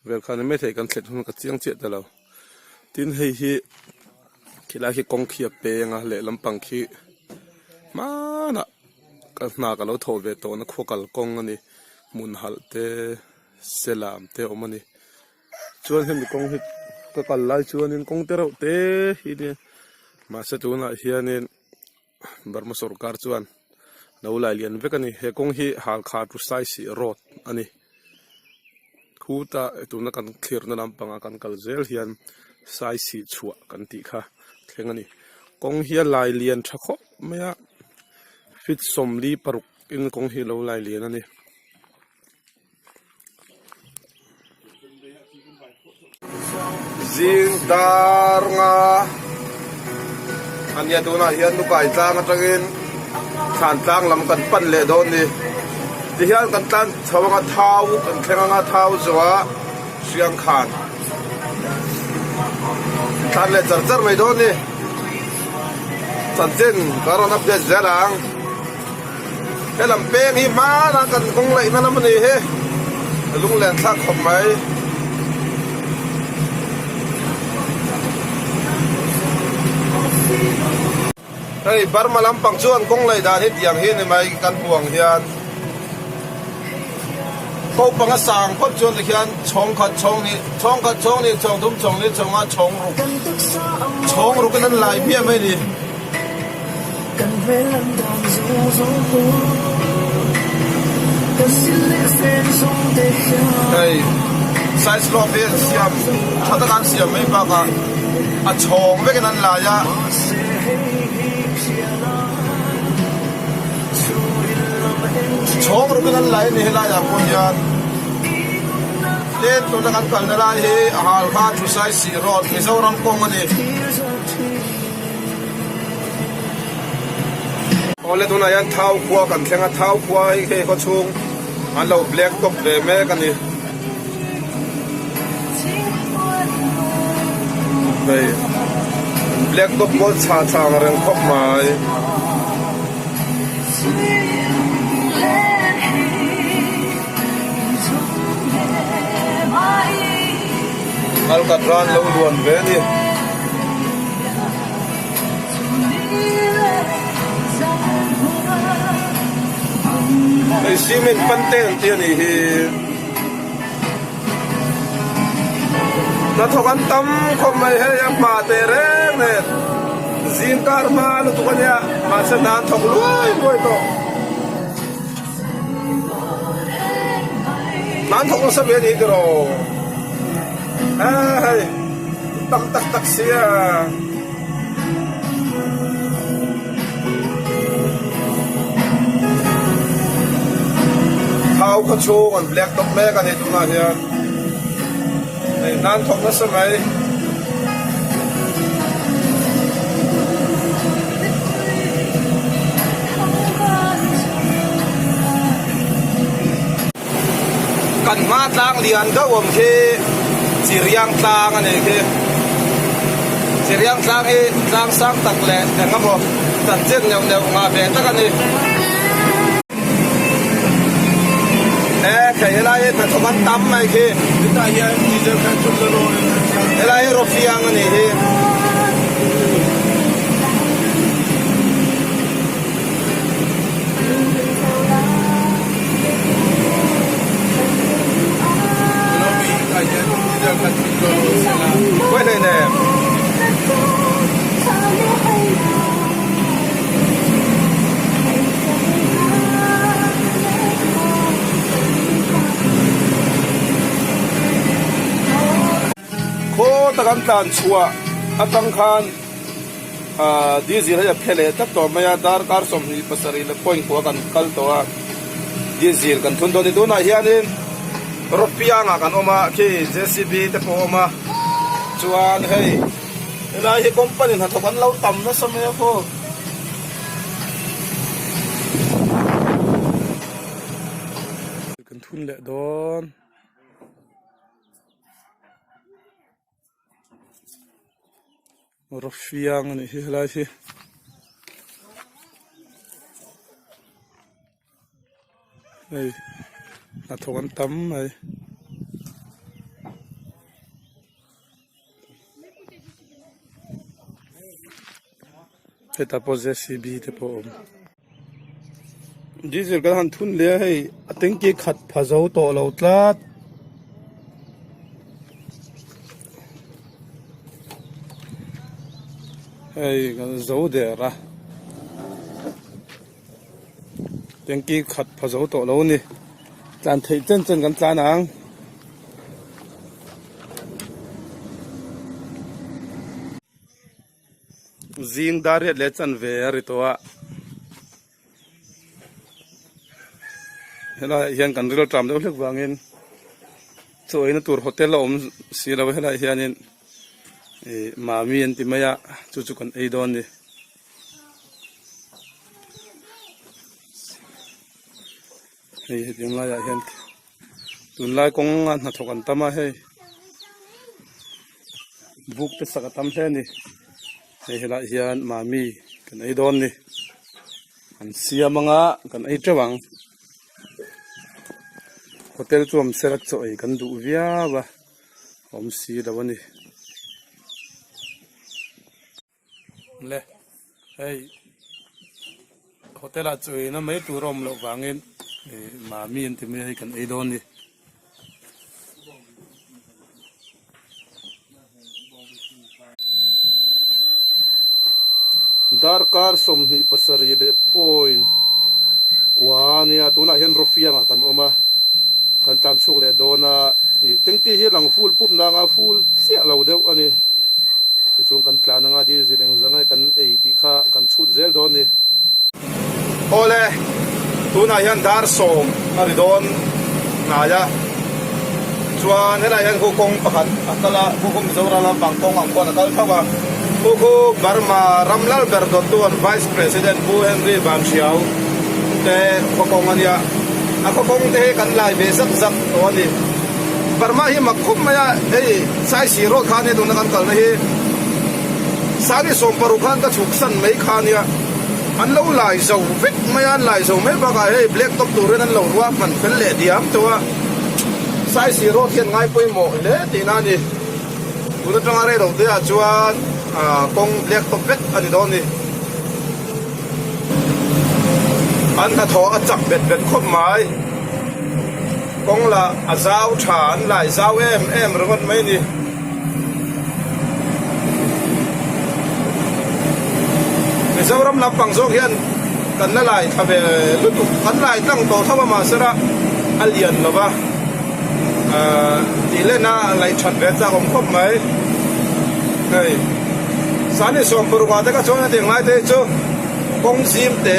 vel khan a ni maithei kan thlen hun ka chiang chiah ta lo tin hei hi khilai khi kawng khi a peng a lehlam pang khi hmanah ka hna ka lo thawh ve tawhna khua kal kawng a ni hmun halh te selam te a awm a ni chuan hemi kawng hi ka kal lai chuanin kawng te reuh te hi nia mahse tunah hianin Burma sawrkar chuan lo lai lian vek a ni he kawng hi Halkha to Saisih road a ni khutah tuna kan thlirna lampangah kan kal zel hian Saisih chhuah kan tih kha thleng a ni kawng hi a lai lian tha khawp mai a feet 46 in kawng hi a lo lai lian a ni. Zing dar nga a nia tunah hian Nukai tlang atangin thlan tlang lam kan pan leh dawn ni tihian kan tlan chho anga thau kan thleng anga thau zawhah hriang khan tlan leh char char mai dawn ni chanchin ka rawn update zel ang. Helam peng hi hmanah kan kawng laihna lam a ni hi. A lunglen thlak khawp mai. Hei Burma lampang chuan kawng lei dan hi tiang hi a ni mai kan hmu ang hian ko panga sang phawt chuan tikhian chhawng khat chhawng hnih chhawng khat chhawng hnih chhawng thum chhawng li chhawng nga chhawng ruk chhawng ruk in an lai hmiah mai a ni. Hei side slope hi an siam tha taka an siam mai bakah a chhawng vekin an lai a. Chhawng rukin an lai a ni helaiah pawh hian tin tuna kan kalna lai hi Halkha Thusai Sih Road Mizoram kawng a ni. Awle tunah hian Thau khua kan thleng a, Thau khua hi hei khaw chhung an lo black top ve mek a ni. Hei black top pawh chha chha ang reng khawp mai. Alkatra an lo luan ve a ni. Hei cement pan te an ti a nih hi. Hnathawk an tam khawp mai hei a hma teh reng nen zing kar hma lutuk a nia mahse hna an thawk luai luai tawh. Hna an thawk nasa ve a nih tiraw hei tam tak tak sia. Thau khaw chhung an black top mek a ni tunah hian hei hnan thawk nasa mai. Kan hma tlang lian deuh awm khi Chiriang tlang a nih khi. Chiriang tlang hi tlang sang tak leh eng emaw chanchin neuh neuh ngah ve tak a ni. E thei helai hi hnathawk an tam mai khi. Helai hi Rawfiang a nih hi. Khaw tak an tlan chhuah atang khan Ahh diesel hi a phe leh tlat tawh mai a, darkar 27 leh point kua kan kal tawh a, diesel kan thun dawn a ni. Tunah hianin Rawpiangah kan awm a, khi JCB te pawh a awm a, chuan hei helai hi company hnathawk an lo tam nasa mai a khaw. Kan thun leh dawn. Rawfiang a nih hi helai hi. Hei hnathawk an tam mai. Hetah pawh JCB te pawh a awm. Diesel kan han thun leh a hei a tanky khat pha zo tawh lo tlat. Hei kan zo der a tanky khat pha zo tawh lo a ni tlan theih chen chen kan tlan ang. Zing dar riat leh chanve a ri tawh a helaiah hian kan ril ṭam deuh hlek vangin chaw eina tur hotel a awm si lo a helaiah hianin ih mami an ti mai a chu chu kan ei dawn a ni. Hei hetiang laiah hian tunlai kawnga hnathawk an tam a hei buk te sak a tam hle a ni hei helaiah hian mami kan ei dawn a ni an siam anga kan ei teuh ang. Hotel chu awm sela chaw ei kan duh viau a, awm si lo a ni. Le hei hotel ah chaw eina mai tur a awm loh vangin ih mami an ti mai a hei kan ei dawn a ni. Darkar 27 leh point kua ania tunah hian Rawfiangah kan awm a kan tlan chhuak leh dawn a ih tengti hi lang full pup nanga full chiah lo deuh a ni tichuan kan tlan anga diesel engzah nge kan ei tih kha kan chhut zel dawn a ni. Awle, tunah hian dar sawm a ri dawn hnai a, chuan helaiah hian khu kawng pakhat a kal a, khu khu Mizoram lampang kawng ang khuan a kal tho a, khu khu Burma ram lal ber dawttu an Vice President Pu Henry Van Hriau te khaw kawng a nia, a khaw kawng te hi kan lai ve zak zak tawh a ni. Burma hi mak khawp mai a, hei Saisih road kha ania tuna kan kalna hi Sani 16 khan ka chhuk san mai kha ania. An lo lai zo vek mai a, an lai zo mai bakah hei black top turin an lo ruah hman fel leh diam teuh a, Saisih road hian ngai pawimawh hle tihna a ni. Tun atanga rei lo te ah chuan kawng black top vek a ni dawn a ni. An hnathawh a chak bet bet khawp mai. Kawng lah a zau tha, an lai zau em em ringawt mai a ni. Mizoram lampang zawk hian kan la lai thla ve lutuk, kan lai tlang tawh tho a mahsela a lian lo va, ahh tih lena laih that ve chak awm khawp mai. Hei Sani 16 ah te kha chuan hetiang lai te hi chu kawng zim te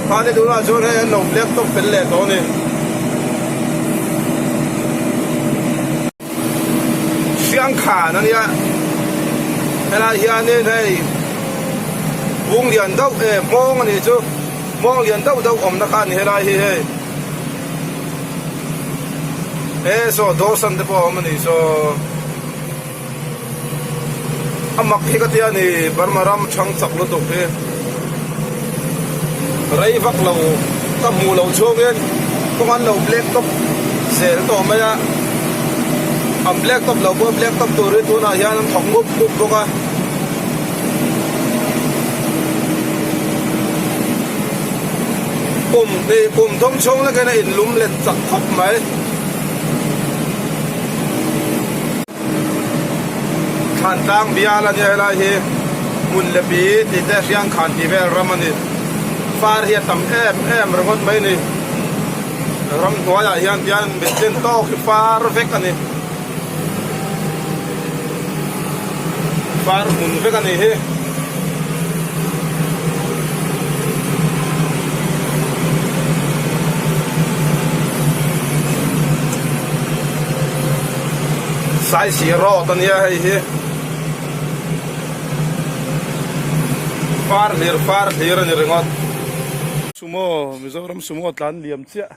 khani tunah chuan hei an lo black top fel leh tawh a ni. Hriangkhan a nia helai hianin hei bung lian deuh eh hmawng a nih chu hmawng lian deuh deuh awmna kha a ni helai hi hei he saw dawhsan te pawh a awm a nih saw. A mak hi ka tia ni Burma ram chhang chak lutuk hi rei vak lo ka hmuh loh chhungin kawng an lo black top zel tawh mai a, an black top lo pawh black top tur hi tunah hian an thawk mup mup bawk a. Kum hnih kum thum chhung lekin a inlum let chak khawp mai. Thlantlang bial a nia helai hi hmun leh pi tih te Hriangkhan tih vel ram a ni. Far hi a tam em em ringawt mai a ni. Ramhnuaiah hian tian mitlen tawk hi far vek a ni. Far hmun vek a ni hi. Saisih road a nia hei hi far hlir far hlir a ni ringawt. Sumo Mizoram sumo tlan liam chiah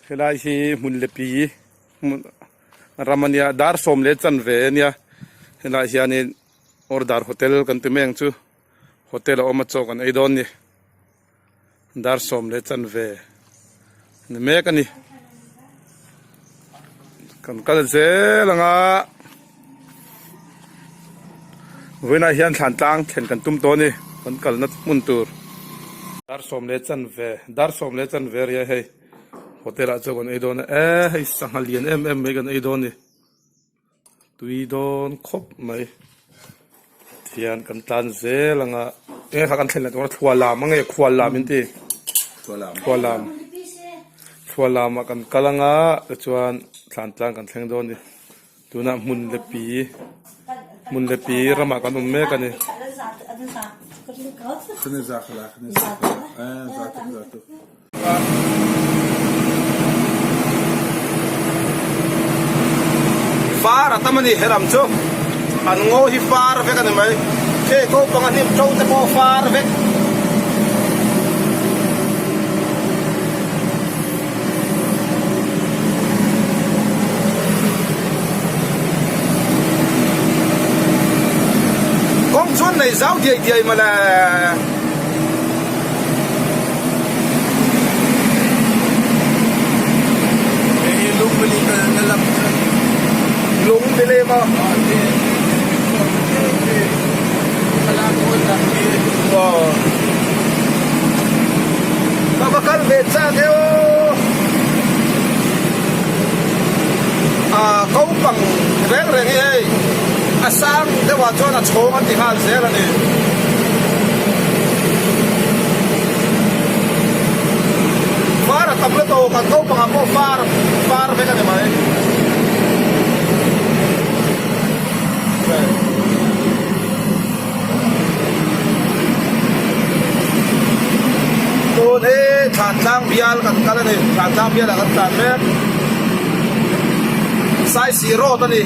helai hi hmun lepi hmun ram a nia dar 10 leh chanve a nia helaiah hianin order hotel kan ti mai ang chu hotel a awm a chaw kan ei dawn a ni. Dar 10 leh chanve ni mek a ni. Kan kal zel ang a. Vawiinah hian thlan tlang thlen kan tum tawh a ni. Kan kalna hmun tur. Dar 10 leh chanve dar 10 leh chanve a ria hei. Hotel ah chuan kan ei dawn a. E hei sangha lian em em mai kan ei dawn a ni. Tui dawn khawp mai tihian kan tlan zel ang a enge kha kan thlen leh tur a thluah lam ang e khual lam in ti thluah lam thluah lam ah kan kal ang a tichuan thlan tlang kan thleng dawn a ni tunah hmun leh pi hmun leh pi ramah kan awm mek a ni. Far a tam a ni he ram chu an ngaw hi far vek a ni mai hei ko panga hnim to te pawh far vek. Kawng chuan nei zau diai diai mawle. Lung believe a. Aw. Ka va kal ve chak e aw. Ah kopang reng reng hi hei a sang deuh ah chuan a chhawng an ti nghal zel a ni. Far a tam lutuk kan kopang ah pawh far far vek a ni mai. Tun hi Thlantlang bial kan kal a ni Thlantlang bial ah kan tlan mek Saisih road a ni.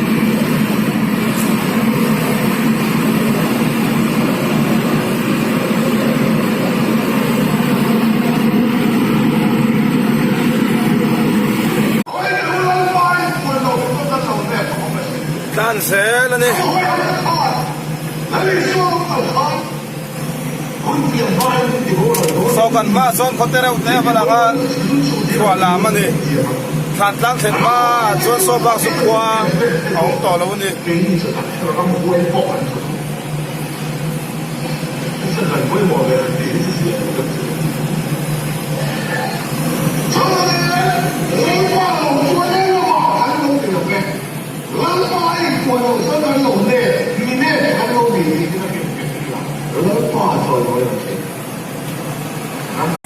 Tlan zel a ni. Saw kan hmaah chuan khawte reuh te a va lang a, chhuah lam a ni. Thlan tlang thlen hmaah chuan saw bak chu khua a awm tawh lo a ni.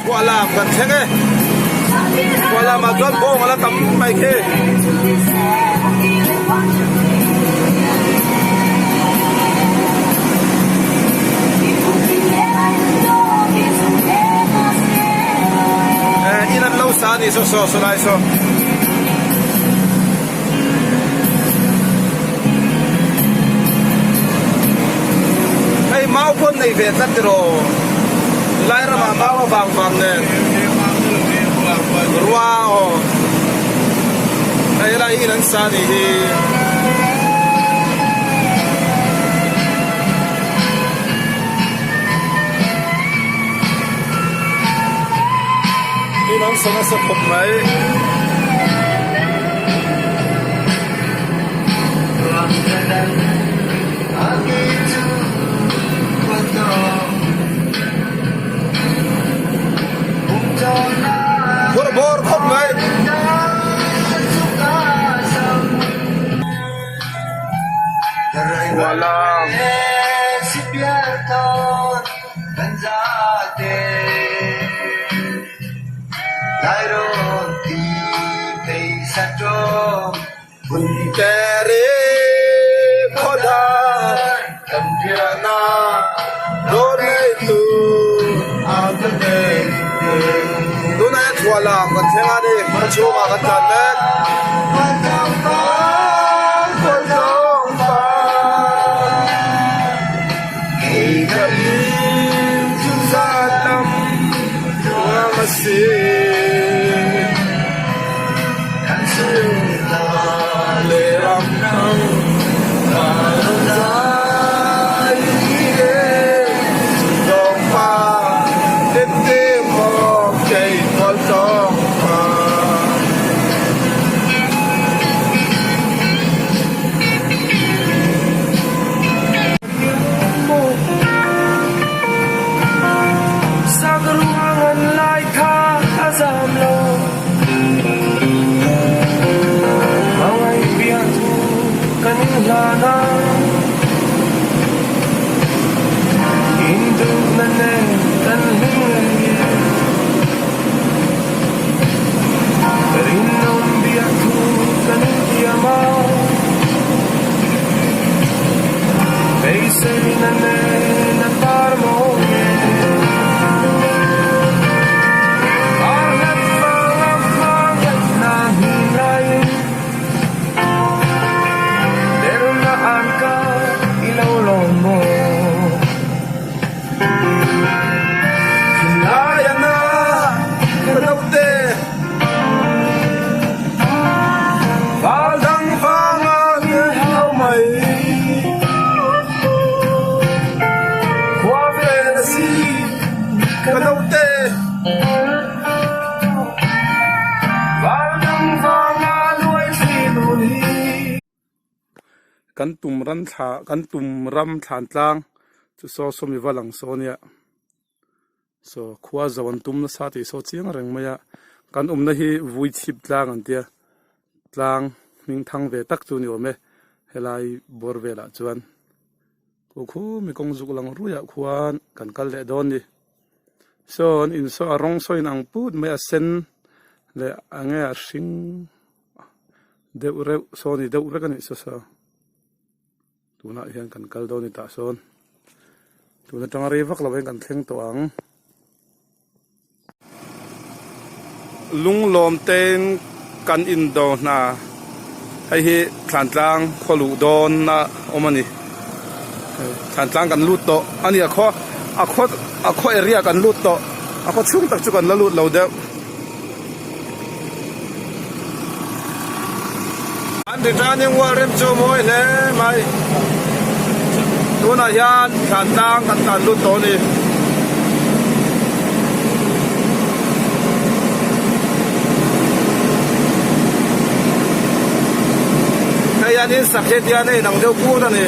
Chhuah lam kan thleng e. Chhuah lamah chuan bawng a la tam mai khi. In an lo sa a nih saw saw saw lai saw. Hei mau pawn nei ve tlat tiraw lai ramah mau a vang vang nen rua aw hei helai hi in an sa anih hi. In an sa nasa khawp mai. Phur bawr khawp mai. Walang. Tunah hian chhuah lam kan thleng a ni khaw chhungah kan tlan mek. Kan tum ram thla kan tum ram thlan tlang chu saw sawmi va lang saw nia saw khua zo an tum nasa tih saw chiang reng mai a kan awmna hi vui chhip tlang an tia tlang hming thang ve tak chu ni awm e helai bawr velah chuan khu khu mi kawng zuk lang ruiah khuan kan kal leh dawn ni saw an in saw a rawng saw in ang put mai a sen leh eng nge a hring. Deuh reuh saw ni deuh vek a nih saw saw tunah hian kan kal dawn a ni tah sawn tun atanga rei vak lo hian kan thleng tawh ang. Lunglawm tein kan indo hna hei hi Thlantlang khaw luh dawn a awm a ni Thlantlang kan lut tawh a ni a khaw a khaw a khaw area kan lut tawh a khaw chhung tak chu kan la lut lo deuh. An returning wall rem chu mawi hle mai. Tunah hian thlan tlang kan tlan lut tawh a ni. Hei hian in sak hi tian a inang deuh put a ni.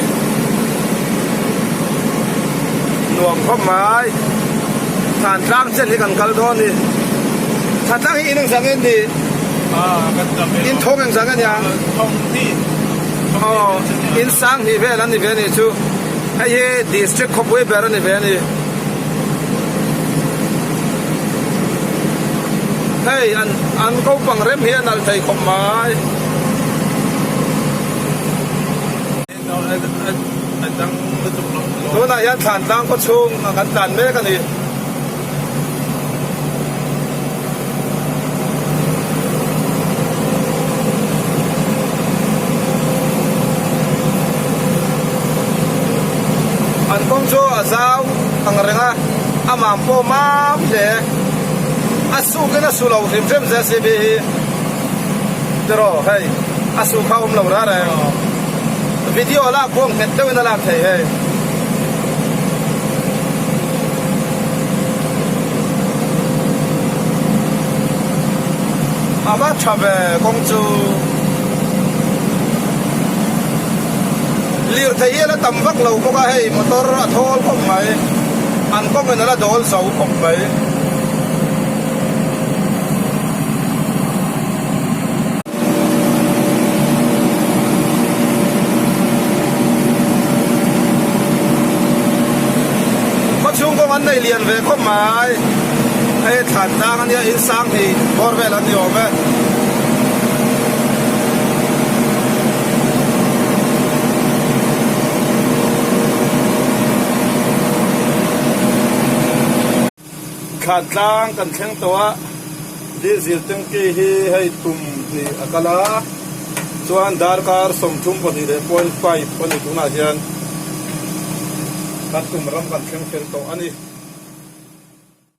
Nuam khawp mai. Thlan tlang chen hi kan kal dawn a ni. Thlan tlang hi in engzah nge ni? In thawng engzah nge nia? Aw, in sang hnih vel an ni ve a nih chu. Hei hi district khawpui ber a ni ve a ni. Hei an an kopang rem hi a nalh thei khawp mai. Tunah hian Thlantlang khaw chhung a kan tlan mek a ni. An kawng chu a zau ang reng a, a mam pawh mam hle. A sukin a su lo hrim hrim JCB hi. Tiraw hei a su kha awm lo rah reng. Video a lak pawh nghet deuhin a lak thei hei. A va tha ve kawng chu. Lirthei hi a la tam vak lo bawk a hei motor a thawl khawp mai. An kawngin a la dawl zo khawp mai. Khaw chhung kawng an nei lian ve khawp mai. Hei thlan tlang ania in sang hi bawr vel an ni awm e. Thlan tlang kan thleng tawh a, diesel tanky hi hei tum hnih a kal a, chuan darkar 32 leh point five a ni tunah hian kan tum ram kan thleng fel tawh a ni.